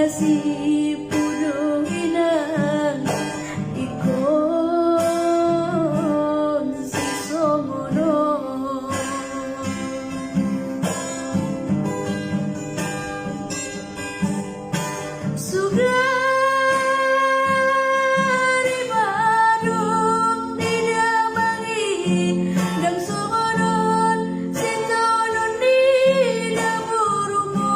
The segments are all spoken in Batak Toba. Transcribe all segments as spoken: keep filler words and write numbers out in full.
Nasibku do inang ingkon sisongon on. Sugari madung di damang i, ndang songon on sitaonon ni daborungku.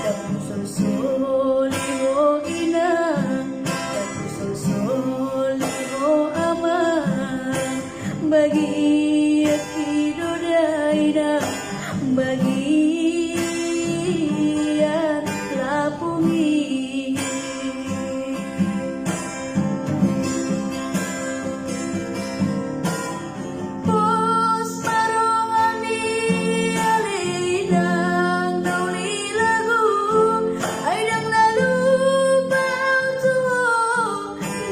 Ndang husolsoli ho inang, ndang husolsoli ho amang, bagianki do dainang, bagian lapung i. Pos ma roha ni ale inang na uli lagu, ai ndang na lupa au tu ho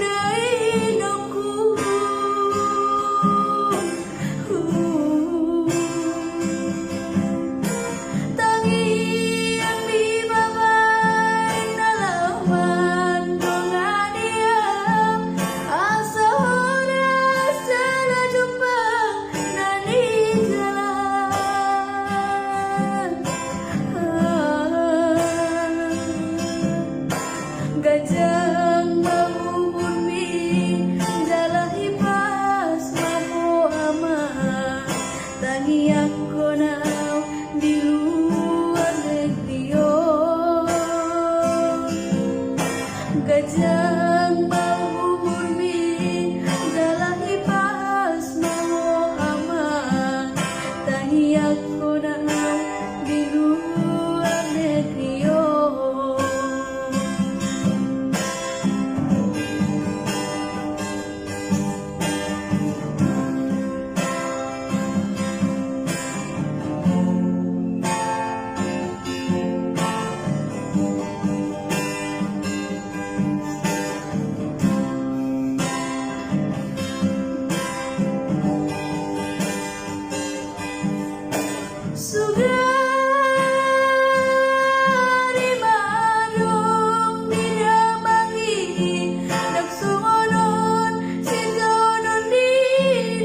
dainangku. Tangiang ni bapa i na laho mandongani au, asa horas sada jumpang na nijalang. Ganjang ma umurmi jala hipas ma ho amang, tangiangkon au di luar negeri on. Ganjang ma umurmi jala hipas ma ho amang, tangiangkon au di luar negeri on. Sugari madung di damang i, ndang songon on sitaonon ni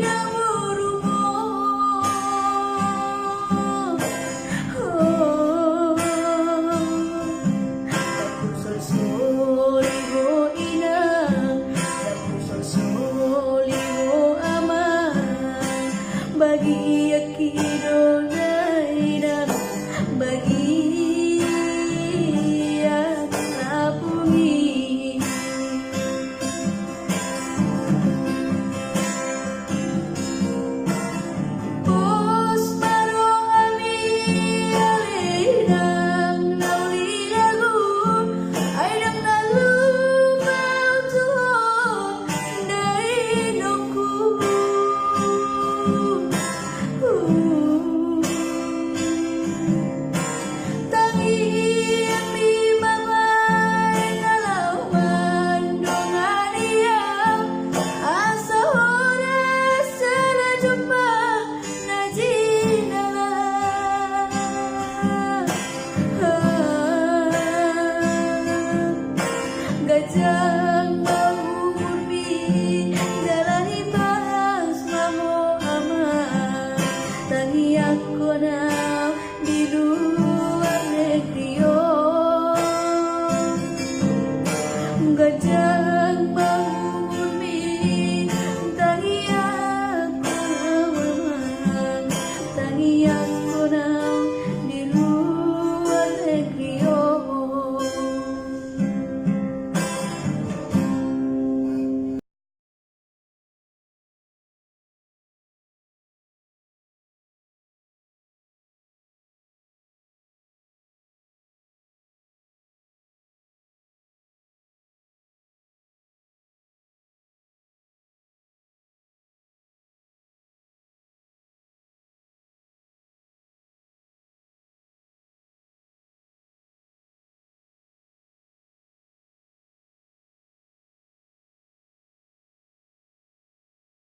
daborungku. Ndang husolsoli ho inang, ndang husolsoli ho amang, bagianki do dainang, bagian lapung i. Pos ma rohami ale inang na uli dagu, ai ndang na lupa au tu ho dainangku. Tangiang ni bapa i na laho mandongani au, asa horas sada jumpang na jinalang. Ganjang ma umurmi jala hipas ma ho amang, tangiangkon au di luar negeri on. Ganjang ma umurmi